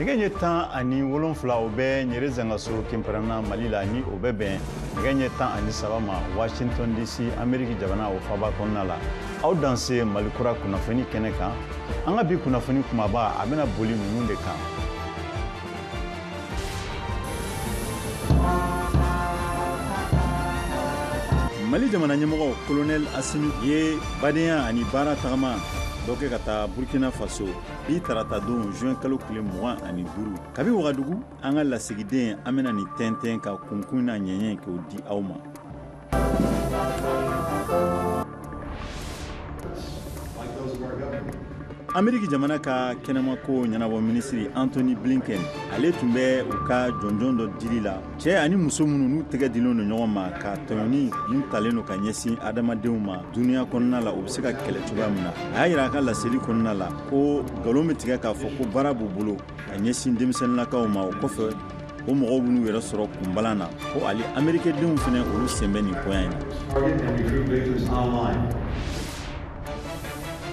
Nɛgɛ ɲɛ 17, o bɛ Ɲere Zangaso Kinpɛrɛnna, Mali la, ni o bɛ bɛn nɛgɛ ɲɛ 13 ma Washington DC, Ameriki jamana, o faba kɔnɔna la. Aw danse Mali kura kunnafoni kɛnɛ kan. An ka bi kunnafoni kumaba, a bɛna boli ninnu de kan. Mali jamana ɲɛmɔgɔ Colonel Assimi ye badenya ani baara tagama dɔ kɛ ka taa Burkina Faso bi tarata don, juin kalo tile 25. Kabi Wagadugu, an ka lasigiden, an bɛna nin tɛntɛn ka kunkun na ɲɛɲɛ k'o di aw ma. Ameriki jamana ka kɛnɛmako ɲɛnabɔ minisiri Antony Blinken, ale tun bɛ u ka jɔnjɔn dɔ dili la cɛɛ ani muso minnu n'u tɛgɛ dilen don ɲɔgɔn ma ka tɔɲɔni min talen don ka ɲɛsin adamadenw ma duniɲa kɔnɔna la, o bɛ se ka kɛlɛ cogoya min na. A y'a yira a ka laseli kɔnɔna la ko nkalon bɛ tigɛ k'a fɔ ko baara b'u bolo ka ɲɛsin denmisɛnninlakaw ma, o kɔfɛ o mɔgɔw b'u yɛrɛ sɔrɔ kunbalan na, ko ale amerikɛdenw fɛnɛ, olu sen bɛ nin koya in na.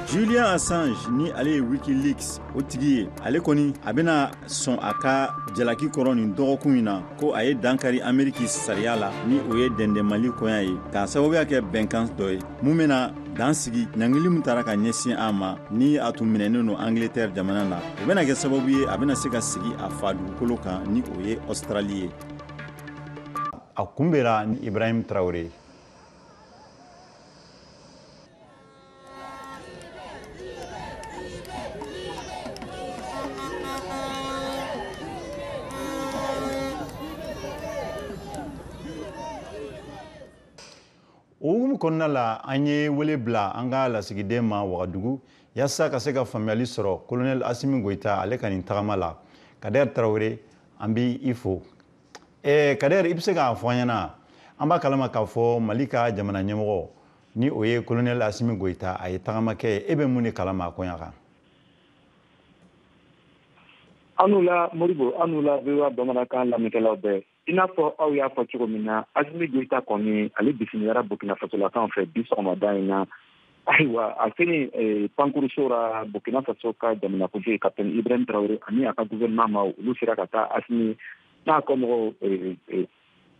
Julian Assange, ni ale ye WikiLeaks o tigi ye, ale kɔni a bɛna sɔn a ka jalaki kɔrɔ nin dɔgɔkun in na ko a ye dankari Ameriki sariya la, ni o ye dɛndɛnmali koya ye, k'a sababuya kɛ bɛnkan dɔ ye mun bɛna dan sigi ɲangili min taara ka ɲɛsin a ma, ni a tun minɛnen don Angleterre jamana na. O bɛna kɛ sababu ye a bɛna se ka sigi a fa dugukolo kan, ni o ye Australie ye. A kunbɛra ni Ibrahim Traoré. O hukumu kɔnɔna la, an ye wele bila an ka lasigiden ma Wagadugu yaasa ka se ka faamuyali sɔrɔ Colonel Assimi Goïta, ale ka nin tagama la. Kader Traoré, an b'i i fo. Kader, i bɛ se k'a fɔ an ɲɛna, an b'a kalama k'a fɔ Mali ka jamana ɲɛmɔgɔ, ni o ye Colonel Assimi Goïta, a ye tagama kɛ, e bɛ mun de kalama a koɲa kan? Aw n'u la Modibo, aw n'u la VOA bamanankan lamɛnnikɛlaw bɛɛ. I n'a fɔ aw y'a fɔ cogo min na, Assimi Goïta kɔni, ale bisimilara Burkina Fasolakaw fɛ bi sɔgɔmada in na. Ayiwa, a selen pankuruso ra, Burkina Faso ka jamanakuntigi Capitaine Ibrahim Traoré ani a ka gouvernement ma, olu sera ka taa Assimi n'a kɔmɔgɔw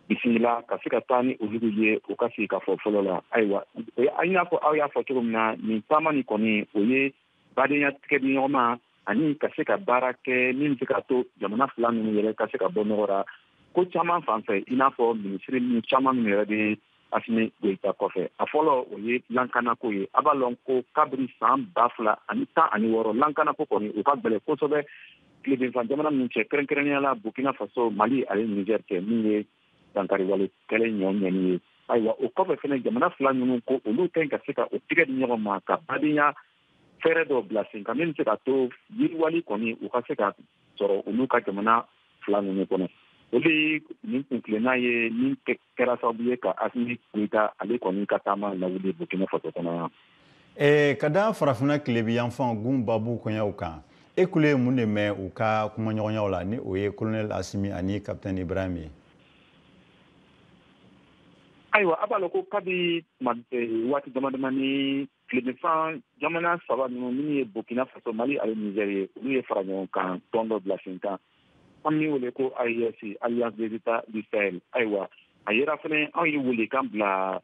bisimila ka se ka taa ni olu ye u ka sigi ka fɔ fɔlɔ la. Ayiwa, i n'a fɔ aw y'a fɔ cogo min na, nin taama nin kɔni, o ye badenya tigɛdiɲɔgɔnma ani ka se ka baara kɛ min bɛ se ka to jamana fila ninnu yɛrɛ ka se ka bɔ nɔgɔ la ko caman fan fɛ, i n'a fɔ minisiri ninnu caman minnu yɛrɛ bɛ Assimi Goïta kɔfɛ. A fɔlɔ, o ye lankanako ye. A b'a lɔn ko kabiri san 2016, lankanako kɔni, o ka gɛlɛn kosɛbɛ tilebinfan jamana ninnu cɛ, kɛrɛnkɛrɛnnenya la Burkina Faso, Mali ale Niger cɛ, min ye dankariwale kɛlɛ ɲɔ ɲɛni ye. Ayiwa, o kɔfɛ fɛnɛ, jamana fila ninnu ko olu ka ɲi ka se ka o tigɛ di ɲɔgɔn ma ka badenya fɛɛrɛ dɔw bila sen kan min bɛ se ka to yiriwali kɔni, u ka se ka sɔrɔ olu ka jamana fila ninnu kɔnɔ. O de ye nin kuntilenna ye min kɛra sababu ye ka Assimi Goïta ale kɔni ka taama lawuli Burkina Faso kɔnɔ yan. Ka da farafinna tilebi yanfan gun babu kɔɲaw kan, e kulo ye mun de mɛn u ka kumaɲɔgɔnyaw la, ni o ye Colonel Assimi ani Capitaine Ibrahim ye? Ayiwa, a b'a lɔn ko kabi waati dama dama ni tilebinfan jamana saba ninnu, minnu ye Burkina Faso, Mali ale Niger ye, olu ye fara ɲɔgɔn kan tɔn dɔ bila sen kan, an min wele ko AES, Alliance des États du Sahel. Ayiwa, a yera fɛnɛ, anw ye welekan bila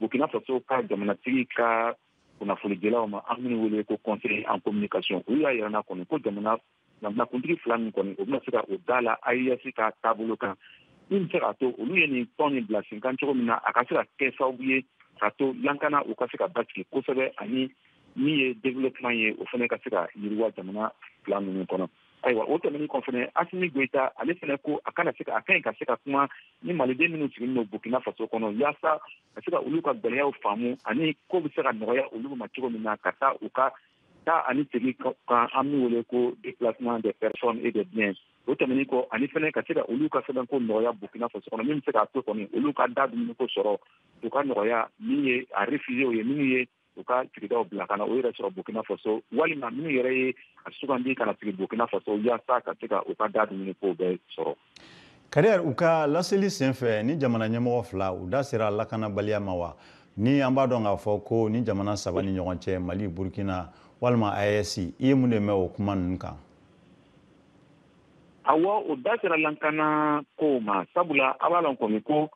Burkina Faso ka jamanatigi ka kunnafonidilaw ma, an minnu wele ko conseiller en communication. Olu y'a yira n na kɔni ko jamanakuntigi fila min kɔni, o bɛna se ka o da la AES ka taabolo kan min bɛ se k'a to olu ye nin tɔn nin bila sen kan cogo min na, a ka se ka kɛ sababu ye ka to lankana, u ka se ka basigi kosɛbɛ, ani min ye développement ye, o fana ka se ka yiriwa jamana fila ninnu kɔnɔ. Ayiwa, o tɛmɛnen kɔ fɛnɛ, Assimi Goïta ale fɛnɛ ko a kana se ka, a ka ɲi ka se ka kuma ni maliden minnu sigilen don Burkina Faso kɔnɔ, yaasa ka se ka olu ka gɛlɛyaw faamu ani ko bɛ se ka nɔgɔya olu ma cogo min na ka taa u ka taa ani segin kan, an min wele ko déplacement des personnes et des biens. O tɛmɛnen kɔ, ani fɛnɛ ka se ka olu ka sɛbɛnko nɔgɔya Burkina Faso kɔnɔ, min bɛ se k'a to kɔni olu ka da dumuniko sɔrɔ, u ka nɔgɔya min ye a réfugiés ye, minnu ye u ka sigidaw bila ka na o yɛrɛ sɔrɔ Burkina Faso, walima minnu yɛrɛ ye a sugandi ka na sigi Burkina Faso yaasa ka se ka u ka da dumuniko bɛɛ sɔrɔ. Kader, u ka laseli senfɛ ni jamana ɲɛmɔgɔ fila, u da sera lakanabaliya ma wa? Ni an b'a dɔn k'a fɔ ko ni jamana saba ni ɲɔgɔn cɛ, Mali, Burkina walima AES, i ye mun de mɛn o kuma ninnu kan? Awɔ, o da sera lankana kow ma, sabula a b'a lɔn kɔni ko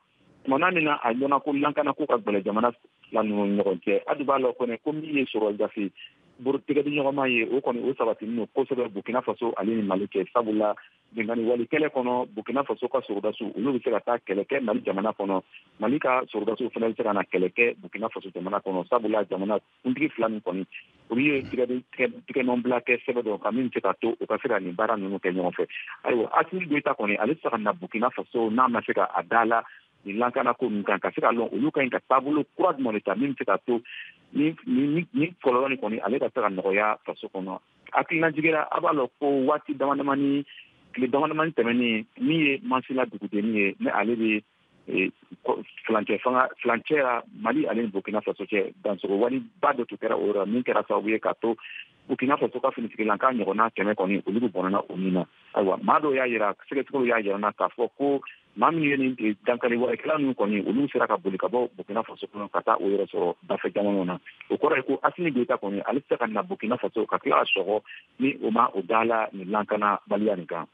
tumana min na a lɔnna ko lankana ko ka gwɛlɛ jamana fila ninnu ɲɔgɔn cɛ, a dun b'a lɔn kɔni ko min ye sɔrɔ gafe tigɛdiɲɔgɔnma ye, o kɔni o sabatinin don kosɛbɛ Burkina Faso ale ni Mali cɛ, sabula binkanni wale kɛlɛ kɔnɔ, Burkina Faso ka sɔrɔdasiw olu bɛ se ka taa kɛlɛ kɛ Mali jamana kɔnɔ, Mali ka sɔrɔdasiw fana bɛ se ka na kɛlɛ kɛ Burkina Faso jamana kɔnɔ, sabula jamana kuntigi fila min kɔni olu ye tigɛnɔbila kɛ sɛbɛn dɔ kan min bɛ se ka to u ka se ka nin baara ninnu kɛ ɲɔgɔn fɛ. Ayiwa, Asimi Goyita kɔni ale tɛ se ka na Burkina Faso n'a ma se ka a da la nin lankana ko ninnu kan, ka se ka lɔn olu ka ɲi ka taabolo kura jumɛn de ta min bɛ se ka to ni kɔlɔlɔ nin kɔni ale ka se ka nɔgɔya faso kɔnɔ. Hakilinajigira, a b'a lɔn ko waati dama damani, tile dama damani tɛmɛnen, min ye Masina dugudennin ye, ni ale bɛ furancɛ furancɛ Mali ale ni Burkina Faso cɛ, dansogo waliba dɔ tun kɛra o yɔrɔ min kɛra sababu ye ka to Burkina Faso ka finitigilanka ɲɔgɔnna 100 kɔni olu bɛ bɔnna o min na. Ayiwa, maa dɔw y'a yira, sɛgɛsɛgɛliw y'a yira na k'a fɔ ko maa minnu ye nin dankari walekɛla ninnu kɔni olu sera ka boli ka bɔ Burkina Faso kɔnɔ ka taa o yɛrɛ sɔrɔ dafɛ jamanaw na. O kɔrɔ ye ko Asimi Goyita kɔni ale tɛ se ka na Burkina Faso ka tila ka sɔgɔ ni o ma o da la nin lakanabaliya nin kan.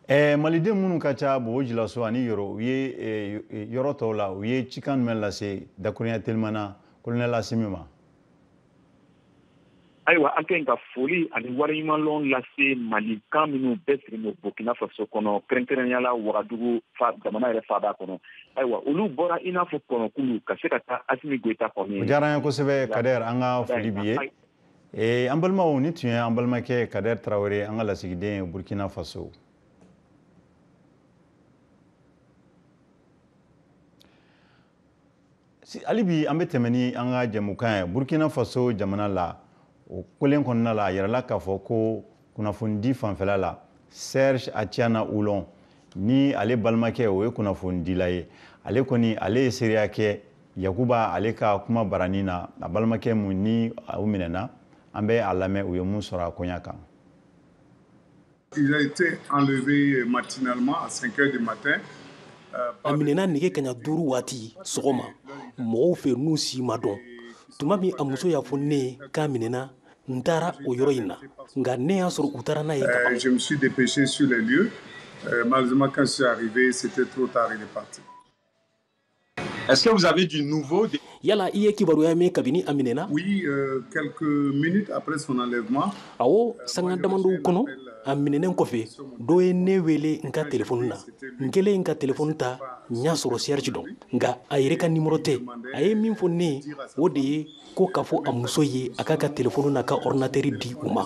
Maliden minnu ka ca Bobo Julaso ani Yoro, u ye yɔrɔ tɔw la, u ye cikan jumɛn lase dakurunya teliman na colonel Asimi ma? Ayiwa, an ka ɲi ka foli ani waleɲumanlɔn lase Malikan minnu bɛɛ sigilen don Burkina Faso kɔnɔ, kɛrɛnkɛrɛnnenya la Wagadugu jamana yɛrɛ faaba kɔnɔ. Ayiwa, olu bɔra i n'a fɔ kɔnɔkulu ka se ka taa Asimi Goyita kɔni. O diyara an ye kosɛbɛ Kader, an ka foli b'i ye. An balimaw, ni tun ye an balimakɛ Kader Tarawele, an ka lasigiden Burkina Faso. Hali bi an bɛ tɛmɛ ni an ka jɛmukan ye Burkina Faso jamana la. O kolen kɔnɔna la, a yirala k'a fɔ ko kunnafonidi fanfɛla la, Serge Atiana Oulon ni ale balimakɛ, o ye kunnafonidila ye, ale kɔni ale ye seereya kɛ Yakuba ale ka kuma baranin na, a balimakɛ mun ni o minɛna, an bɛ a lamɛn u ye mun sɔrɔ a koɲa kan. Il a été enlevé matinalement à 5 heures du matin. A minɛna nɛgɛ kaɲa 5 waati sɔgɔma, mɔgɔw fɛ n'u si ma dɔn. Tuma min a muso y'a fɔ ne ye k'a minɛna, n taara o yɔrɔ in na, nka ne y'a sɔrɔ u taara n'a ye ka ban. Je me suis dépêché sur les lieux. Malheureusement, quand je suis arrivé, c'était trop tard, il est parti. Est-ce que vous avez du nouveau? Yala i ye kibaruya mɛn kabini a minɛna? Oui, quelques minutes après son enlèvement. Awɔ, sanga damadɔw kɔnɔ, a minɛnen kɔfɛ, dɔ ye ne wele n ka telefɔni na. N kɛlen ka telefɔni ta, n y'a sɔrɔ Serge don, nka a yɛrɛ ka nimɔrɔ tɛ. A ye min fɔ ne ye, o de ye ko k'a fɔ a muso ye a k'a ka telefɔni n'a ka ordinateur di u ma,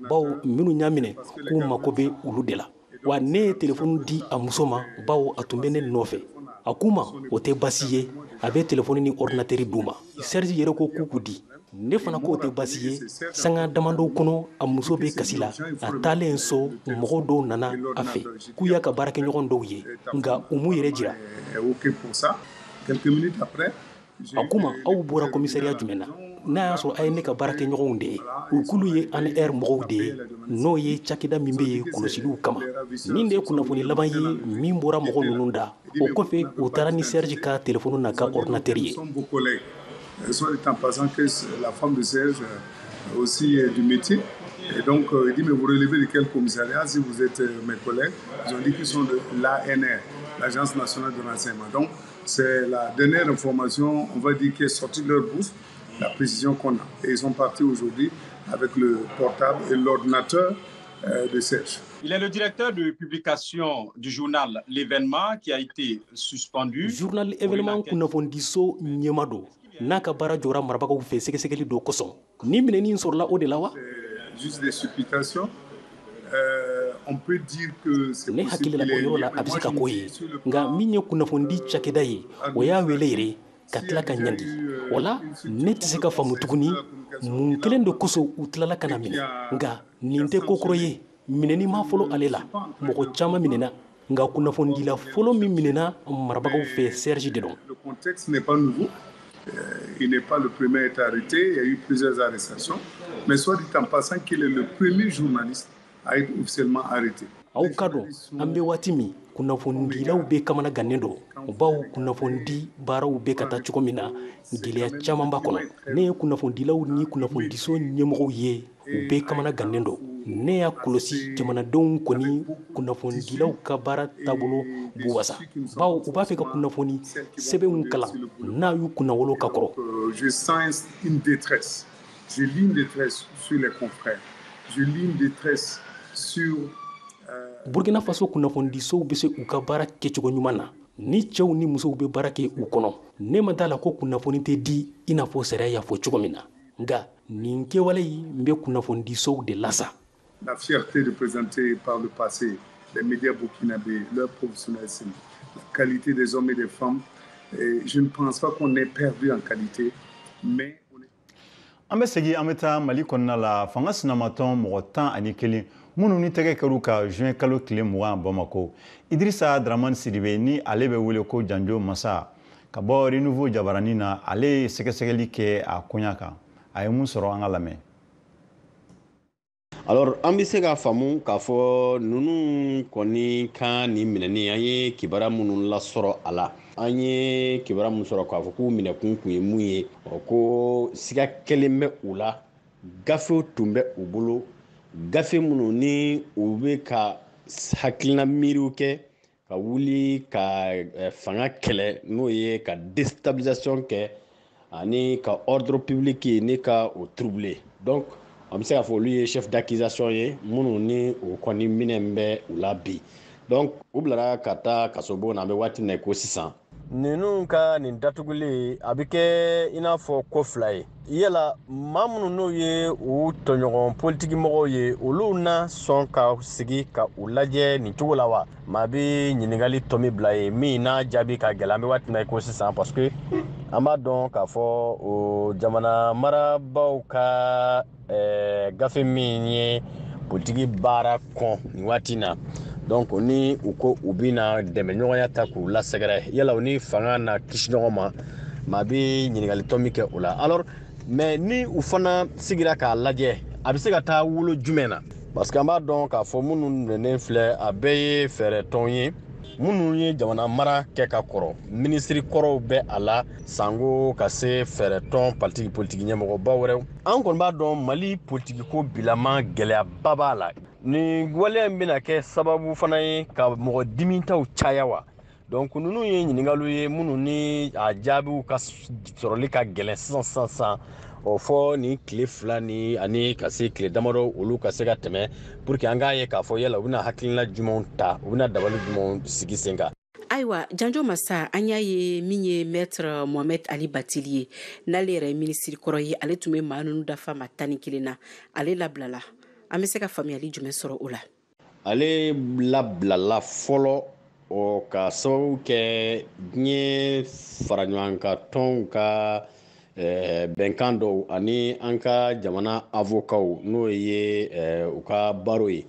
bawo minnu y'a minɛ k'u mako bɛ olu de la. Wa ne ye telefɔni di a muso ma, bawo a tun bɛ ne nɔfɛ. A k'u ma o tɛ baasi ye, a bɛ telefɔni ni ordinateur d'u ma. Serge yɛrɛ ko k'u k'u di. Ne fana k'o tɛ baasi ye. Sanga damadɔw kɔnɔ, a muso bɛ kasi la. A taalen so, mɔgɔ dɔw nana a fɛ k'u y'a ka baarakɛɲɔgɔn dɔw ye, nka u m'u yɛrɛ jira. A k'u ma aw bɔra commissariat jumɛn na? N'a y'a sɔrɔ a ye ne ka baarakɛɲɔgɔnw de ye, u k'olu ye ANR mɔgɔw de ye, n'o ye cakɛda min bɛ yen kɔlɔsiliw kama. Nin de ye kunnafoni laban ye min bɔra mɔgɔ ninnu da. O kɔfɛ, u taara ni Serge ka telefɔni n'a ka ordinateur ye. Soit dit en passant que la femme de Serge aussi est du métier. Et donc, il dit, mais vous relevez de quel commissariat si vous êtes mes collègues? Ils ont dit qu'ils sont de l'ANR, l'Agence nationale de renseignement. Donc, c'est la dernière information, on va dire, qui est sortie de leur bouche, la précision qu'on a. Et ils sont partis aujourd'hui avec le portable et l'ordinateur de Serge. Il est le directeur de publication du journal L'Événement qui a été suspendu. Journal Événement kunnafonidiso ɲɛma don, n'a ka baara jɔra marabagaw fɛ sɛgɛsɛgɛli dɔ kosɔn. Ni minɛni sɔrɔla o de la wa? Juste des supputations. On peut dire que c'est Ne hakili la o yɔrɔ la a bɛ se ka k'o ye, nka min ye kunnafonidi cakɛda ye, o y'a wele yɛrɛ ka tila ka ɲangi. O la ne tɛ se ka faamu tuguni mun kelen de kosɔn u tilala ka na minɛ. Nka nin tɛ ko kɔrɔ ye, minɛni ma fɔlɔ ale la, mɔgɔ caman minɛna, nka kunnafonidila fɔlɔ min minɛna marabagaw fɛ Serge de don. Le contexte n'est pas nouveau. Il n'est pas le premier à être arrêté, il y a eu plusieurs arrestations, mais soit dit en passant qu'il est le premier journaliste à être officiellement arrêté. Aw ka dɔn an bɛ waati min, kunnafonidilaw bɛ kamana gannen don, bawo kunnafonidi baaraw bɛ ka taa cogo min na, gɛlɛya caman b'a kɔnɔ. Ne ye kunnafonidilaw ni kunnafonidiso ɲɛmɔgɔw ye, u bɛɛ kamana gannen don. Ne y'a kɔlɔsi jamanadenw kɔni kunnafonidilaw ka baara taabolo b'u wasa, bawo u b'a fɛ ka kunnafoni sɛbɛnw kalan n'a y'u kunnawolo ka kɔrɔ. Je sens une détresse. Je lis une détresse sur les confrères. Je lis une détresse sur Burkina Faso kunnafonidisow bɛ se u ka baara kɛcogo ɲuman na ni cɛw ni musow bɛ baara kɛ u kɔnɔ. Ne ma d'a la ko kunnafoni tɛ di i n'a fɔ sariya y'a fɔ cogo min na, nka nin kɛwale in bɛ kunnafonidisow de lasa. La fierté de présenter par le passé les médias burkinabés, leur professionnalisme, la qualité des hommes et des femmes. Et je ne pense pas qu'on ait perdu en qualité, mais an bɛ segin, an bɛ taa Mali kɔnɔna la. Fanga sinamatɔn mɔgɔ 11 minnu ni tɛgɛ kɛr'u ka juin kalo tile 20 Bamako, Idirisa Dramani Sidibe, ni ale bɛ wele ko Janjo Masa, ka bɔ Renouveau jabaranin na, ale ye sɛgɛsɛgɛli kɛ a koɲa kan. A ye mun sɔrɔ? An ka lamɛn. Alors, an bɛ se k'a faamu k'a fɔ ninnu kɔni ka nin minɛni, an ye kibaruya minnu lasɔrɔ a la, an ye kibaruya min sɔrɔ k'a fɔ k'u minɛkun kun ye mun ye, ɔ ko siga kelen bɛ u la. Gafew tun bɛ u bolo, gafe minnu ni u bɛ ka hakilina miiriw kɛ ka wuli ka fanga kɛlɛ, n'o ye ka déstabilisation kɛ ani ka ordre public ni ka o troubler. Donc an bɛ se k'a fɔ olu ye chef d'accusation ye minnu ni o kɔni minɛ bɛ u la bi. Donc u bilara ka taa kasobon na. An bɛ waati min na i ko sisan, ninnu ka nin datuguli a bɛ kɛ i n'a fɔ ko fila ye. Yala maa minnu n'o ye u tɔɲɔgɔn politiki mɔgɔw ye, olu na sɔn ka sigi ka u lajɛ nin cogo la wa? Maa bɛ ɲininkali tɔ min bila ye min n'a jaabi ka gɛlɛn, an bɛ waati min na i ko sisan, parce que an b'a dɔn k'a fɔ o jamana marabaaw ka gafe min ye politiki baara kɔn nin waati na, donc ni u ko u bɛna dɛmɛɲɔgɔnya ta k'u lasɛgɛrɛ, yala u ni fanga na kisi ɲɔgɔn ma? Maa bɛ ɲininkali tɔ min kɛ o la. Alors, mais ni u fana sigira k'a lajɛ, a bɛ se ka taa wolo jumɛn na? Parce que an b'a dɔn k'a fɔ minnu minɛnen filɛ, a bɛɛ ye fɛɛrɛ tɔn ye minnu ye jamana mara kɛ ka kɔrɔ. Minisiri kɔrɔw bɛ a la, sango ka se fɛɛrɛ tɔn politiki ɲɛmɔgɔba wɛrɛw. An kɔni b'a dɔn Mali politiki ko bilama gɛlɛyaba b'a la. Nin waleya in bɛna kɛ sababu fana ye ka mɔgɔ dimitaw caya wa? Donc ninnu ye ɲininkaliw ye minnu ni a jaabiw ka sɔrɔli ka gɛlɛn sisan sisan sisan. O fɔ nin tile 2 ni ani ka se tile damadɔ olu ka se ka tɛmɛ pour que an k'a ye k'a fɔ yala u bɛna hakilina jumɛnw ta, u bɛna dabali jumɛnw sigi sen kan. Ayiwa, Janjo Masa, an y'a ye min ye Maître Mohamed Ali Bathily ye, n'ale yɛrɛ ye minisiri kɔrɔ ye, ale tun bɛ maa ninnu dafa ma 11 na, ale labilala. An bɛ se ka faamuyali jumɛn sɔrɔ o la? Ale labilala fɔlɔ o ka sababu kɛ diɲɛ faraɲɔgɔnkan tɔnw ka bɛnkan dɔw ani an ka jamana avocats, n'o ye u ka baro ye.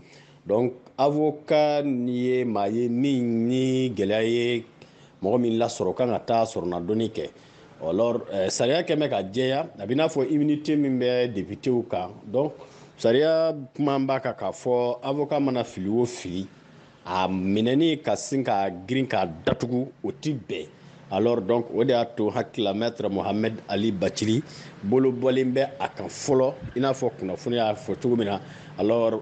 Donc avocat ni ye maa ye min ni gɛlɛya ye mɔgɔ min lasɔrɔ, kan ka taa sɔrɔnadonni kɛ. Alors sariya kɛ bɛ ka jɛya, a bɛ n'a fɔ immunité min bɛ députéw kan. Donc sariya kuma b'a kan k'a fɔ avocat mana fili o fili, a minɛni ka sin ka girin k'a datugu, o ti bɛn. Alors donc o de y'a to hakili Maître Mohamed Ali Bathily bolo bɔlen bɛ a kan fɔlɔ, i n'a fɔ kunnafoni y'a fɔ cogo min na. Alors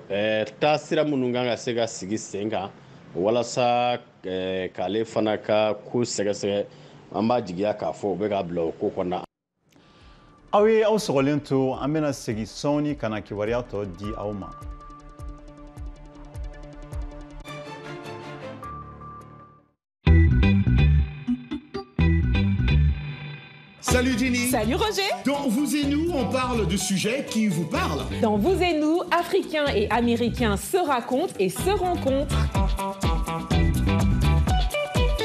taasira minnu kan ka se ka sigi sen kan walasa k'ale fana ka ko sɛgɛsɛgɛ, an b'a jigiya k'a fɔ u bɛ k'a bila o ko kɔnɔna. Aw ye aw sɔgɔlen to, an bɛna segin sɔɔni ka na kibaruya tɔ di aw ma. Salut Jenny. Salut Roger. Dans Vous et nous, on parle de sujets qui vous parlent. Dans Vous et nous, Africains et Américains se racontent et se rencontrent.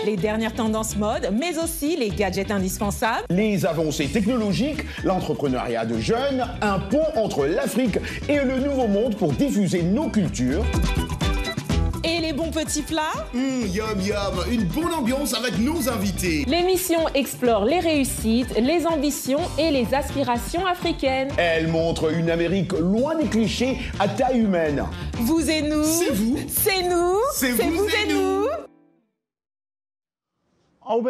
Les dernières tendances mode, mais aussi les gadgets indispensables. Les avancées technologiques, l'entrepreneuriat de jeunes, un pont entre l'Afrique et le Nouveau Monde pour diffuser nos cultures. Et les bons petits plats. Yum yum, une bonne ambiance avec nos invités. L'émission explore les réussites, les ambitions et les aspirations africaines. Elle montre une Amérique loin des clichés à taille humaine. Vous et nous. C'est vous. C'est nous. C'est vous et nous. Aw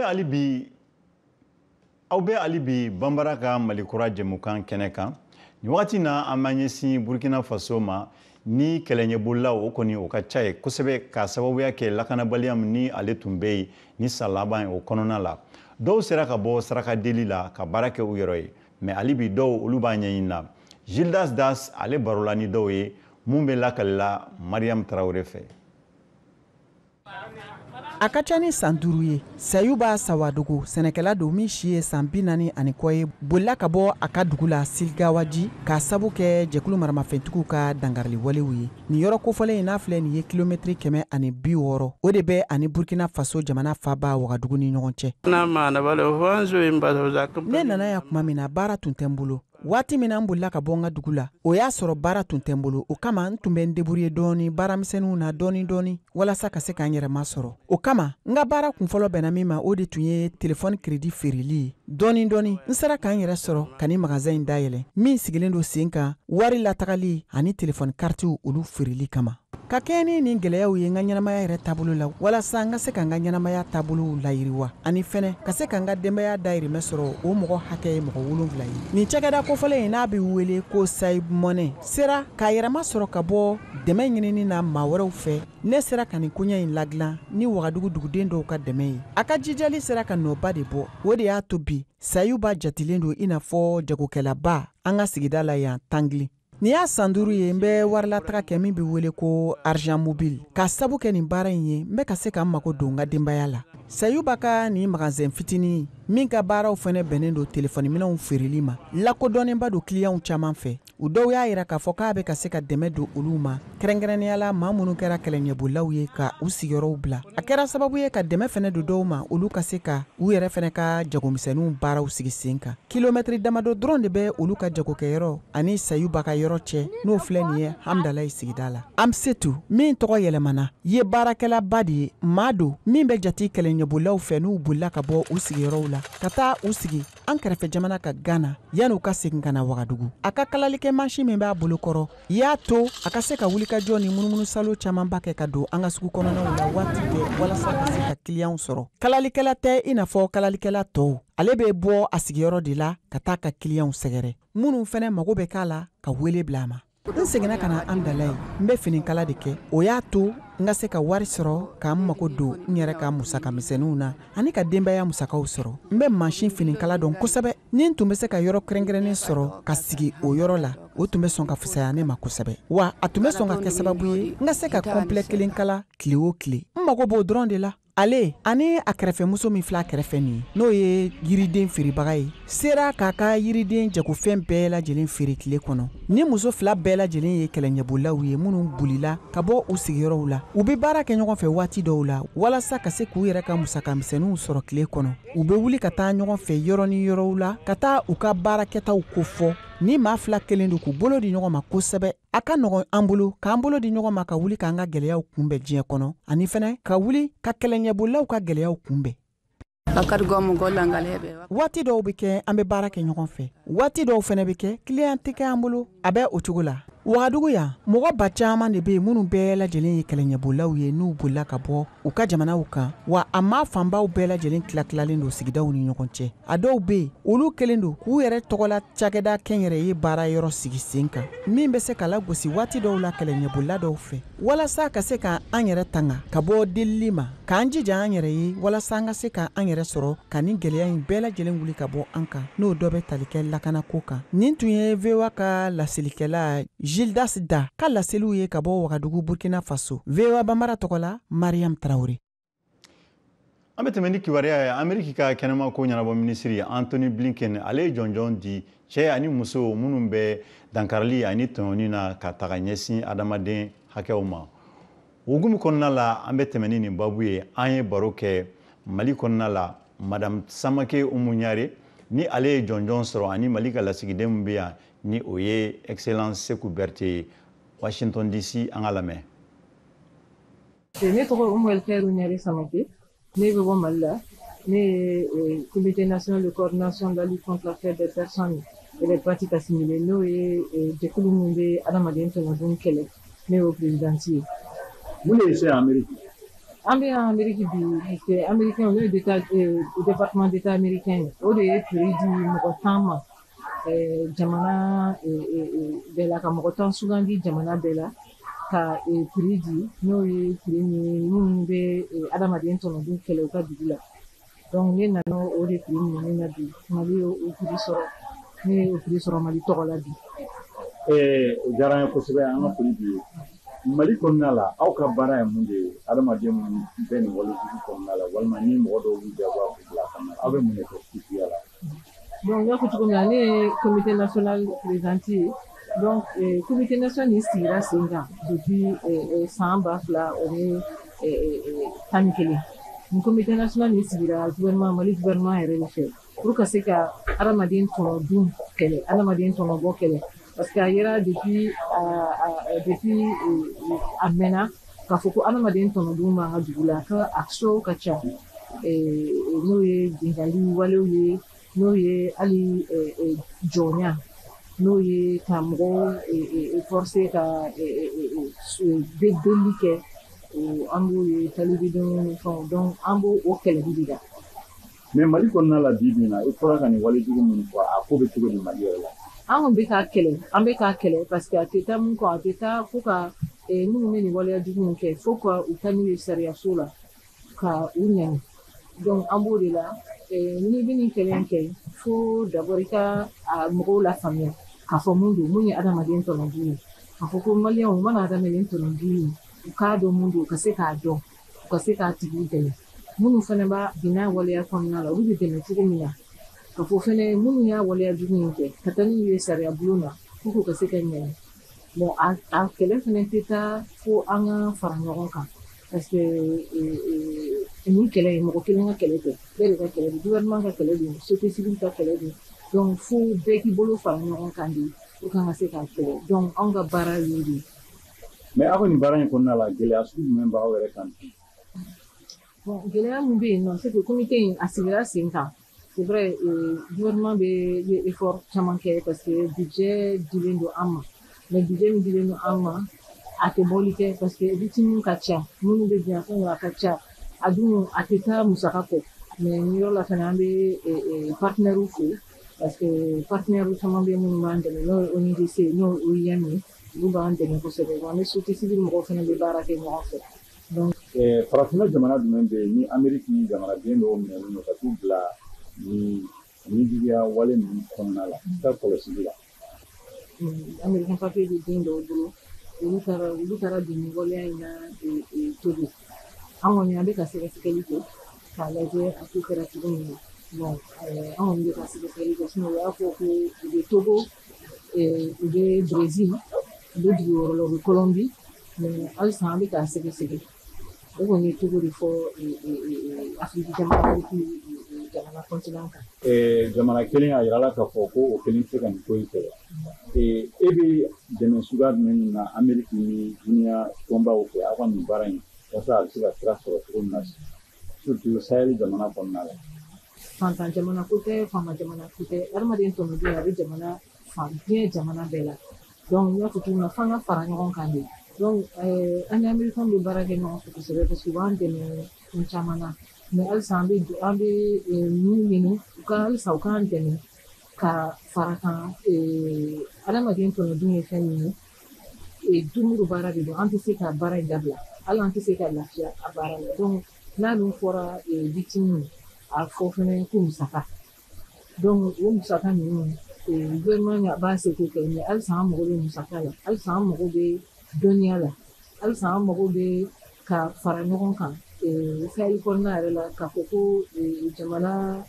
bɛ hali bi Banbara ka Malikura jɛmukan kɛnɛ kan. Nin wagati na, an b'an ɲɛsin Burkina Faso ma. Ni kɛlɛɲɛbolilaw o kɔni o ka ca ye kosɛbɛ, k'a sababuya kɛ lakanabaliya min ni ale tun bɛ yen ni san laban ye o kɔnɔna la. Dɔw sera ka bɔ saraka deli la ka baara kɛ u yɛrɛ ye, mais hali bi dɔw olu b'a ɲɛɲini na. Gildas Das ale barola ni dɔw ye mun bɛ lakalila Mariam Tarawele fɛ. A ka ca ni san 5 ye, Sayuba Sawadogo, sɛnɛkɛla don min si ye san 40 ani kɔ ye, bolila ka bɔ a ka dugu la Silgawaji k'a sabu kɛ jɛkulu maramafɛntigiw ka dankariliwalew ye. Nin yɔrɔ kofɔlen in n'a filɛ nin ye kilomɛtiri 160, o de bɛ ani Burkina Faso jamana faaba Wagadugu ni ɲɔgɔn cɛ. Ne nana yan tuma min na, baara tun tɛ n bolo. Waati min na n bolila ka bɔ n ka dugu la, o y'a sɔrɔ baara tun tɛ n bolo. O kama n tun bɛ n débrouiller dɔɔni baaramisɛnninw na dɔɔni dɔɔni walasa ka se k'an yɛrɛ masɔrɔ. O kama n ka baara kunfɔlɔ bɛnna min ma, o de tun ye telefɔni crédit feereli ye. Dɔɔni dɔɔni n sera k'an yɛrɛ sɔrɔ ka ni magasin in dayɛlɛ min sigilen don sen kan wari latagali ani telefɔni karitiw olu feereli kama. Ka kɛɲɛ ni nin gɛlɛyaw ye n ka ɲɛnamaya yɛrɛ taabolo la, walasa n ka se ka n ka ɲɛnamaya taabolow layiriwa ani fɛnɛ ka se ka n ka denbaya dayirimɛ sɔrɔ, o mɔgɔ hakɛ ye mɔgɔ 7 ye. Nin cakɛda kofɔlen in n'a bɛ wele ko Sayib Money sera k'a yɛrɛma sɔrɔ ka bɔ dɛmɛ ɲinini na maa wɛrɛw fɛ. Ne sera ka nin koɲɛ in ladilan ni Wagadugu duguden dɔw ka dɛmɛ ye. A ka jijali sera ka nɔba de bɔ. O de y'a to bi Sayuba jatilen don i n'a fɔ jagokɛlaba an ka sigida la yan Tangili. Nin y'a san 5 ye n bɛ warilataga kɛ min bɛ wele ko argent mobile. K'a sabu kɛ nin baara in ye, n bɛ ka se ka n mago don n ka denbaya la. Sayuba ka nin magasin fitinin min ka baaraw fɛnɛ bɛnnen don telefɔniminɛnw feereli ma, lakodɔnnenba don kiliyanw caman fɛ. U dɔw y'a yira k'a fɔ k'a bɛ ka se ka dɛmɛ don olu ma, kɛrɛnkɛrɛnnenya la maa minnu kɛra kɛlɛɲɛbolilaw ye ka u sigiyɔrɔw bila. A kɛra sababu ye ka dɛmɛ fɛnɛ don dɔw ma, olu ka se ka u yɛrɛ fɛnɛ ka jagomisɛnninw baaraw sigi sen kan. Kilomɛtiri damadɔ dɔrɔn de bɛ olu ka jagokɛyɔrɔ ani Sayuba ka yɔrɔ cɛ, n'o filɛ nin ye Hamdalayi sigida la. Amsetu min tɔgɔ yɛlɛmana ye baarakɛlaba de ye, maa don min bɛ jate kɛlɛɲɛbolilaw fɛ n'u bolila ka bɔ u sigiyɔrɔw la ka taa u sigi an kɛrɛfɛ jamana ka Gana yan'u ka segin ka na Wagadugu. A ka kalalikɛ mansin min b'a bolo kɔrɔ y'a to a ka se ka wulikajɔ ni munumunusalo camanba kɛ ka don an ka sugu kɔnɔnaw la waati bɛɛ walasa ka se ka kiliyanw sɔrɔ. Kalalikɛla tɛ i n'a fɔ kalalikɛla tɔw, ale bɛ bɔ a sigiyɔrɔ de la ka taa ka kiliyanw sɛgɛrɛ, minnu fɛnɛ mago bɛ k'a la ka wele bila a ma. N seginna ka na Hamdalayi, n bɛ finikala de kɛ. O y'a to n ka se ka wari sɔrɔ k'an mago don n yɛrɛ ka musaka misɛnninw na ani ka denbaya musakaw sɔrɔ. N bɛ mansin finikala dɔn kosɛbɛ. Ni n tun bɛ se ka yɔrɔ kɛrɛnkɛrɛnnen sɔrɔ ka sigi o yɔrɔ la, o tun bɛ sɔn ka fisaya ne ma kosɛbɛ. Wa a tun bɛ sɔn ka kɛ sababu ye n ka se ka complet kelen kala tile o tile. N mago b'o dɔrɔn de la. Ale ani a kɛrɛfɛmuso min filɛ a kɛrɛfɛ nin ye, n'o ye yiriden feerebaga ye, sera k'a ka yiriden jagofɛn bɛɛ lajɛlen feere tile kɔnɔ. Ni muso 2 bɛɛ lajɛlen ye kɛlɛɲɛbolilaw ye minnu bolila ka bɔ u sigiyɔrɔw la. U bɛ baara kɛ ɲɔgɔn fɛ waati dɔw la walasa ka se k'u yɛrɛ ka musaka misɛnninw sɔrɔ tile kɔnɔ. U bɛ wuli ka taa ɲɔgɔn fɛ yɔrɔ ni yɔrɔw la ka taa u ka baarakɛtaw kofɔ. Ni maa 2 kelen don k'u bolo di ɲɔgɔn ma kosɛbɛ, a ka nɔgɔn an bolo k'an bolo di ɲɔgɔn ma ka wuli k'an ka gɛlɛyaw kunbɛn diɲɛ kɔnɔ, ani fɛnɛ ka wuli ka kɛlɛɲɛbolilaw ka gɛlɛyaw kunbɛn. Waati dɔw bɛ kɛ an bɛ baara kɛ ɲɔgɔn fɛ, waati dɔw fɛnɛ bɛ kɛ kiliyan tɛ kɛ an bolo. A bɛ o cogo la. Wagadugu yan, mɔgɔ ba caman de bɛ yen minnu bɛɛ lajɛlen ye kɛlɛɲɛbolilaw ye n'u bolila ka bɔ u ka jamanaw kan. Wa a maa fanbaw bɛɛ lajɛlen tila-tilalen don sigidaw ni ɲɔgɔn cɛ. A dɔw bɛ yen, olu kɛlen don k'u yɛrɛ tɔgɔla cakɛda kɛnyɛrɛye baara yɔrɔ sigi sen kan min bɛ se ka lagosi waati dɔw la kɛlɛɲɛbolila dɔw fɛ, walasa ka se ka an yɛrɛ tanga ka bɔ delili ma, k'an jija an yɛrɛ ye walasa an ka se ka an yɛrɛ sɔrɔ ka nin gɛlɛya in bɛɛ lajɛlen wuli ka bɔ an kan, n'o dɔ bɛ tali kɛ lakanako kan. Nin tun ye VOA ka laselikɛla Gildas Da ka laseliw ye ka bɔ Wagadugu, Burkina Faso. VOA Bambara tɔgɔ la, Mariam Traoré. An bɛ tɛmɛ ni kibaruya ye. Ameriki ka kɛnɛma ko ɲɛnabɔ minisiri Antony Blinken, ale ye jɔnjɔn di cɛ ani muso minnu bɛ dankarili ani tɔɲɔni na ka taga ɲɛsin adamaden hakɛw ma. O hukumu kɔnɔna la, an bɛ tɛmɛ ni nin babu ye. An ye baro kɛ Mali kɔnɔna la, Madame Samake Umu Ɲare ni ale ye jɔnjɔn sɔrɔ, ani Mali ka lasigiden min bɛ yan ni o ye Excellence Seku Berete ye Washington DC. An ka lamɛn. Ne tɔgɔ Umu Elkɛru Ɲare Samake, ne bɛ bɔ Mali la. Ne ye Comité national de coordination de la lutte contre la traite des personnes et les pratiques assimilées, n'o ye jɛkulu min bɛ adamaden tɔɲɔdon kɛlɛ, ne y'o présidente ye. Mun de ye se Amérique? An bɛ yan Amérique bi parce que américain, n'o ye département d'état américain ye, o de ye prix di mɔgɔ 10 ma jamana bɛɛ la, ka mɔgɔ 10 sugandi jamana bɛɛ la. ka prix di, n'o ye prix min minnu bɛ adamaden tɔnɔdun kɛlɛ u ka dugu la. Donc ne nana o de prix minɛ na bi. Mali ye o prix sɔrɔ, ne ye o prix sɔrɔ Mali tɔgɔ la bi. O diyara an ye kosɛbɛ, an ka foli b'i ye. Mali kɔnɔna la, aw ka baara ye mun de ye adamaden minnu bɛ nin walejugu kɔnɔna la, walima ni mɔgɔ dɔw b'u jagoya k'u bila a kɔnɔna la, aw bɛ mun de kɛ suguya la? Donc n y'a fɔ cogo min na, ne ye comité national présidente ye. Donc comité national nin sigira sen kan depuis san 2011. Nin comité national nin sigira gouvernement, Mali gouvernement yɛrɛ de fɛ, pour ka se ka adamaden tɔnɔ dun kɛlɛ, adamaden tɔnɔbɔ kɛlɛ. Parce que a yera depuis a mɛnna k'a fɔ ko adamaden tɔnɔ dun b'an ka dugu la, ka a so ka ca, n'o ye binkanni walew ye, n'o ye hali jɔnya, n'o ye ka mɔgɔw forcer ka delili kɛ, an b'o ye talibidenw ni fɛnw. Donc an b'o o kɛlɛli de la. Mais Mali kɔnɔna la bi bi in na, i fɔra ka nin walejugu minnu fɔ, a ko bɛ cogo di Mali yɛrɛ la? An kɔni bɛ k'a kɛlɛ, an bɛ k'a kɛlɛ, parce que a tɛ taa mun kɔ, a tɛ taa fo ka minnu bɛ nin waleya jugu in kɛ, fo ka u taa n'u ye sariyaso la ka u ɲangi. Donc an b'o de la. N'i bɛ nin kɛlɛ in kɛ, fo d'abord i ka a mɔgɔw lafaamuya k'a fɔ mun don, mun ye adamaden tɔnɔdun ye, k'a fɔ ko maliyɛnw mana adamaden tɔnɔdun ye, u k'a dɔn mun don, u ka se k'a dɔn, u ka se k'a tigiw dɛmɛ. Minnu fana b'a binna waleya kɔnɔna la, olu bɛ dɛmɛ cogo min na, ka fɔ fɛnɛ minnu y'a waleya jugu in kɛ, ka taa n'u ye sariya bulon na pour que u ka se ka ɲangi. Bon, a kɛlɛ fɛnɛ tɛ taa fo an ka fara ɲɔgɔn kan, parce que nin kɛlɛ in, mɔgɔ kelen ka kɛlɛ tɛ, bɛɛ de ka kɛlɛ don, gouvernement ka kɛlɛ don, société civile ka kɛlɛ don. Donc fo bɛɛ k'i bolo fara ɲɔgɔn kan de pour que an ka se k'a kɛlɛ. Donc anw ka baara y'o de ye. Mais aw ka nin baara in kɔnɔna la, gɛlɛya sugu jumɛn b'aw yɛrɛ kan bi? Bon, gɛlɛya min bɛ yen nɔ, c'est que comité in a sigira sen kan. C'est vrai, gouvernement bɛ effort caman kɛ, parce que budget dilen don an ma. Mais budget min dilen don an ma, a tɛ bɔli kɛ, parce que victime ka ca, minnu bɛ bin a fɛnw a ka ca, a dun a tɛ taa musaka kɔ. Mais nin yɔrɔ la fɛnɛ, an bɛ partenaires fo, parce que partenaires caman bɛ minnu b'an dɛmɛ, n'o ye ONUDC, n'o ye OIM ye, olu b'an dɛmɛ kosɛbɛ. An ni société civile mɔgɔw fɛnɛ bɛ baara kɛ ɲɔgɔn fɛ. Donc farafinna jamana jumɛn bɛ yen ni Amérique jamanaden dɔw minɛlen don ka t'u bila ni nijuguya wale ninnu kɔnɔna la, i ka kɔlɔsili la? Américain papier bɛ den dɔw bolo, olu taara bin nin waleya in na Togo. An kɔni an bɛ ka sɛgɛsɛgɛli kɛ k'a lajɛ a ko kɛra cogo min na. Bon, an kɔni bɛ ka sɛgɛsɛgɛli kɛ, sinon u y'a fɔ ko u bɛ Togo, u bɛ Brésil, u bɛ dugu wɛrɛ la, u bɛ Colombie, mais halisa an bɛ k'a sɛgɛsɛgɛ. O kɔni ye Togo de fɔ Afiriki jamana, Afiriki jamana continent kan. Jamana kelen a yirala k'a fɔ ko o kelen tɛ se ka nin ko in kɛlɛ. E bɛ dɛmɛ suguya jumɛn na Amérique ni dunuya tɔnbaw fɛ aw ka nin baara in, walasa a bɛ se ka sira sɔrɔ cogo min na, surtout Sahel jamana kɔnɔna la? Fantan jamana ko tɛ, faama jamana ko tɛ, adamaden tɔnɔdun a bɛ jamana fan, diɲɛ jamana bɛɛ la. Donc n y'a fɔ cogo min na, f'an ka fara ɲɔgɔn kan de. Donc an ni américain bɛ baara kɛ ɲɔgɔn fɛ kosɛbɛ, parce que u b'an dɛmɛ fɛn caman na. Mais halisa an bɛ min ɲini u ka, halisa u k'an dɛmɛ ka fara kan. Adamaden tɔnɔdun ye fɛn min ye, don o don baara de don, an tɛ se ka baara in dabila, hali an tɛ se ka lafiya a baara la. Donc n'a dun fɔra victime, a fɔ fɛnɛ ko musaka. Donc o musaka ninnu, gouvernement b'a se k'o kɛ, mais halisa an mago bɛ musaka la, halisa an mago bɛ dɔnniya la, halisa an mago bɛ ka fara ɲɔgɔn kan Sahel kɔnɔna yɛrɛ la, k'a fɔ ko jamana,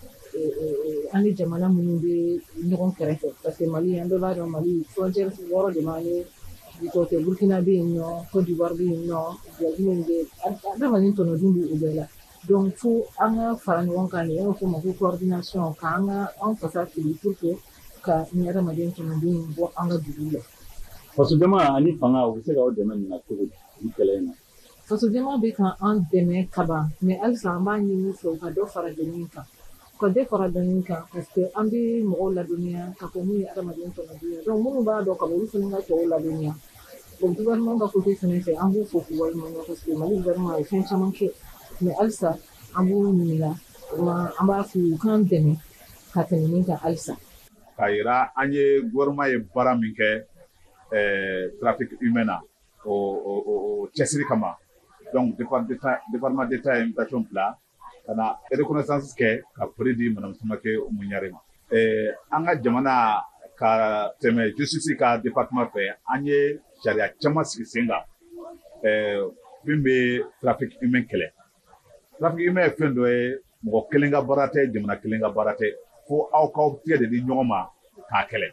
an ni jamana minnu bɛ ɲɔgɔn kɛrɛfɛ, parce que Mali, an bɛɛ b'a dɔn, Mali frontière wɔɔrɔ de b'an ni tɔ cɛ. Burkina bɛ yen nɔ, Côte d'Ivoire bɛ yen nɔ, Guinée bɛ yen, adamaden tɔnɔdun bɛ o bɛɛ la. Donc fo an ka fara ɲɔgɔn kan de, an b'a fɔ o ma ko coordination, k'an ka an fasa fili pour que ka nin adamaden tɔnɔdun bɔ an ka dugu la. Fasojama ani fanga, u bɛ se k'aw dɛmɛ nin na cogo di nin kɛlɛ in na? Fasojama bɛ ka an dɛmɛ kaban, mais halisa an b'a ɲini u fɛ u ka dɔ fara dɛmɛ in kan, u ka dɔ fara dɛmɛ in kan, parce que an bɛ mɔgɔw ladɔnniya k'a fɔ mun ye adamaden tɔnɔdun ye. Donc minnu b'a dɔn kaban, olu fana ka tɔw ladɔnniya. Bon, gouvernement ka côté fɛnɛ fɛ, an b'u fo k'u waleɲuman dɔn, parce que Mali gouvernement a ye fɛn caman kɛ, mais halisa an b'u ɲininka, an b'a f'u ye u k'an dɛmɛ ka tɛmɛ nin kan halisa. K'a yira an ye, gouvernement ye baara min kɛ trafic humain na. o cɛsiri kama. Donc département d'État ye invitation bila ka na reconnaissance kɛ ka prix di madame Samake Umu Ɲare ma. An ka jamana ka tɛmɛ justice ka département fɛ, an ye sariya caman sigi sen kan min bɛ trafic humain kɛlɛ. Trafic humain ye fɛn dɔ ye, mɔgɔ kelen ka baara tɛ, jamana kelen ka baara tɛ, fo aw k'aw tigɛ de di ɲɔgɔn ma k'a kɛlɛ.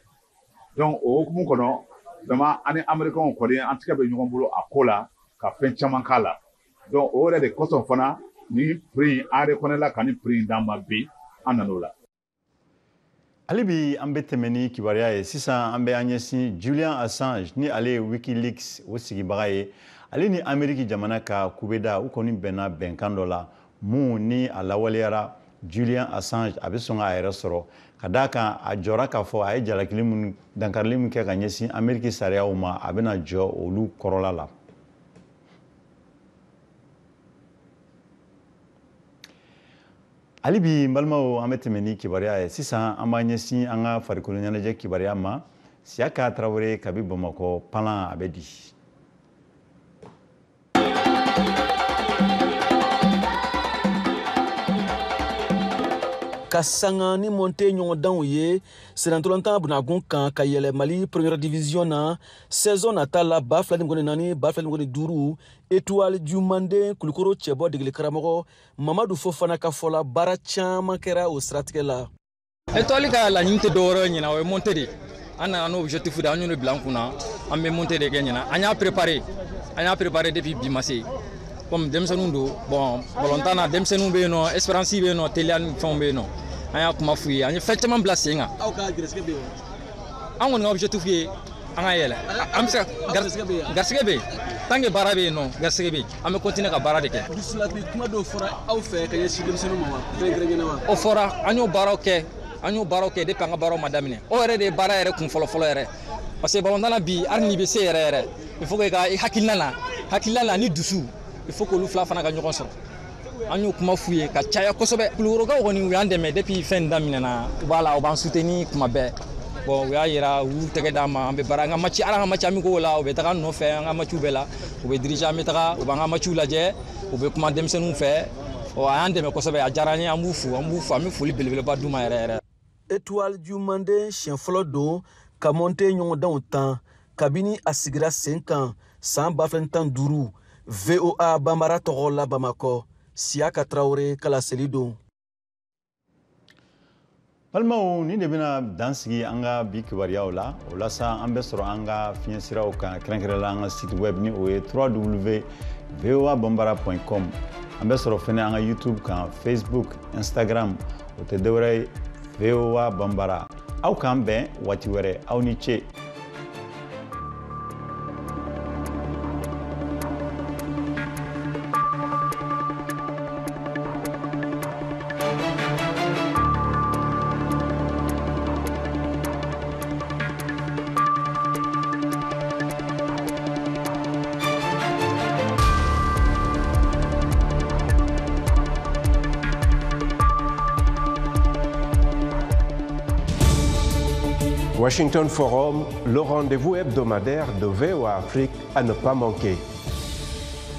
Donc o hukumu kɔnɔ, vraiment an ni américains kɔni an tigɛ bɛ ɲɔgɔn bolo a ko la ka fɛn caman k'a la. Donc o yɛrɛ de kosɔn fana ni prix in an reconnaît la ka ni prix in d'an ma bi, an nan'o la. Hali bi an bɛ tɛmɛ ni kibaruya ye. Sisan an bɛ an ɲɛsin Julian Assange, ni ale ye WikiLeaks o sigibaga ye. Ale ni Ameriki jamana ka kubeda, u kɔni bɛnna bɛnkan dɔ la mun ni a lawaleyara, Julian Assange a bɛ sɔn k'a yɛrɛ sɔrɔ, ka d'a kan a jɔra k'a fɔ a ye jalakili minnu, dankarili min kɛ ka ɲɛsin Ameriki sariyaw ma, a bɛna jɔ olu kɔrɔla la. Hali bi n balimaw, an bɛ tɛmɛ ni kibaruya ye. Sisan an b'an ɲɛsin an ka farikolo ɲɛnajɛ kibaruya ma. Siyaka Tarawele kabi Bamakɔ, palan a bɛ di. Ka sanga ni monte ɲɔgɔndanw ye sennantolatan bunagun kan ka yɛlɛ Mali première division na saison nata la 2024 2025, Étoile du Manden Kulukoro cɛbɔ degeli karamɔgɔ Mamadu Fofana ka fɔ la, baara caman kɛra o siratigɛ la. Étoile ka laɲini tɛ dɔwɛrɛ ye ɲinan, o ye monte de. An nana n'o objectif de, an y'o de bila an kunna, an bɛ monte de kɛ ɲinan. An y'a préparé depuis bi ma se. Comme denmisɛnninw don, bon balontan na denmisɛnninw bɛ yen nɔ, espérance bɛ yen nɔ, teliya ni fɛnw bɛ yen nɔ. An y'a kuma f'u ye, an ye fɛn caman bila sen kan. Aw ka gɛrɛsɛgɛ bɛ yen wa? An kɔni ka objectif ye an ka yɛlɛ. An bɛ se ka garisigɛ bɛ yen, tant que baara bɛ yen nɔ, garisigɛ bɛ yen, an bɛ continuer ka baara de kɛ. Dusulaki kuma dɔw fɔra aw fɛ ka ɲɛsin denmisɛnninw ma wa, kɛrɛnkɛrɛnnenya wa? O fɔra, an y'o baaraw kɛ, depuis an ka baaraw ma daminɛ. O yɛrɛ de ye baara yɛrɛ kun fɔlɔ fɔlɔ yɛrɛ. Parce que balontan na bi, hali n'i bɛ se yɛrɛ yɛrɛ, il faut que ka i hakilina la ni dusu, il faut k'olu fila fana ka ɲɔgɔn sɔrɔ. An y'o kuma f'u ye ka caya kosɛbɛ. Kulukorokaw kɔni u y'an dɛmɛ depuis fɛn daminɛna, u b'a la, u b'an soutenir kuma bɛɛ. Bon u y'a yira, u y'u tɛgɛ d'an ma, an bɛ baara, an ka match, hali an ka match amicaux la, u bɛ taga an nɔfɛ an ka matchw bɛɛ la, u bɛ diriger, an bɛ taga, u b'an ka matchw lajɛ, u bɛ kuma denmisɛnninw fɛ. Ɔ a y'an dɛmɛ kosɛbɛ, a diyara an ye, an b'u fo, an bɛ foli belebeleba d'u ma yɛrɛ yɛrɛ. Étoile du Manden siɲɛ fɔlɔ don ka monte ɲɔgɔndanw tan kabini a sigira sen kan san 2015. VOA Bambara tɔgɔ la Bamakɔ, Siyaka Tarawele ka laseli don. Balimaw, nin de bɛna dan sigi an ka bi kibaruyaw la. O la sa, an bɛ sɔrɔ an ka fiɲɛ siraw kan, kɛrɛnkɛrɛnnenya la an ka site web ni o ye www.voabambara.com. An bɛ sɔrɔ fɛnɛ an ka YouTube kan, Facebook, Instagram, o tɛ dɔwɛrɛ ye VOA Bambara. Aw k'an bɛn waati wɛrɛ, aw ni ce. Washington Forum, le rendez-vous hebdomadaire de VOA Afrique à ne pas manquer.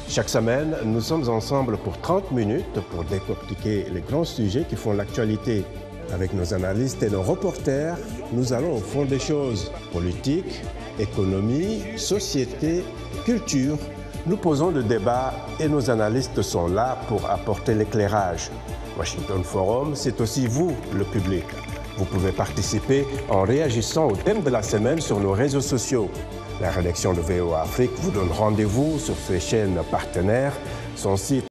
Chaque semaine, nous sommes ensemble pour 30 minutes pour décortiquer les grands sujets qui font l'actualité. Avec nos analystes et nos reporters, nous allons au fond des choses. Politique, économie, société, culture. Nous posons le débat et nos analystes sont là pour apporter l'éclairage. Washington Forum, c'est aussi vous, le public. Vous pouvez participer en réagissant au thème de la semaine sur nos réseaux sociaux. La rédaction de VOA Afrique vous donne rendez-vous sur ses chaînes partenaires, son site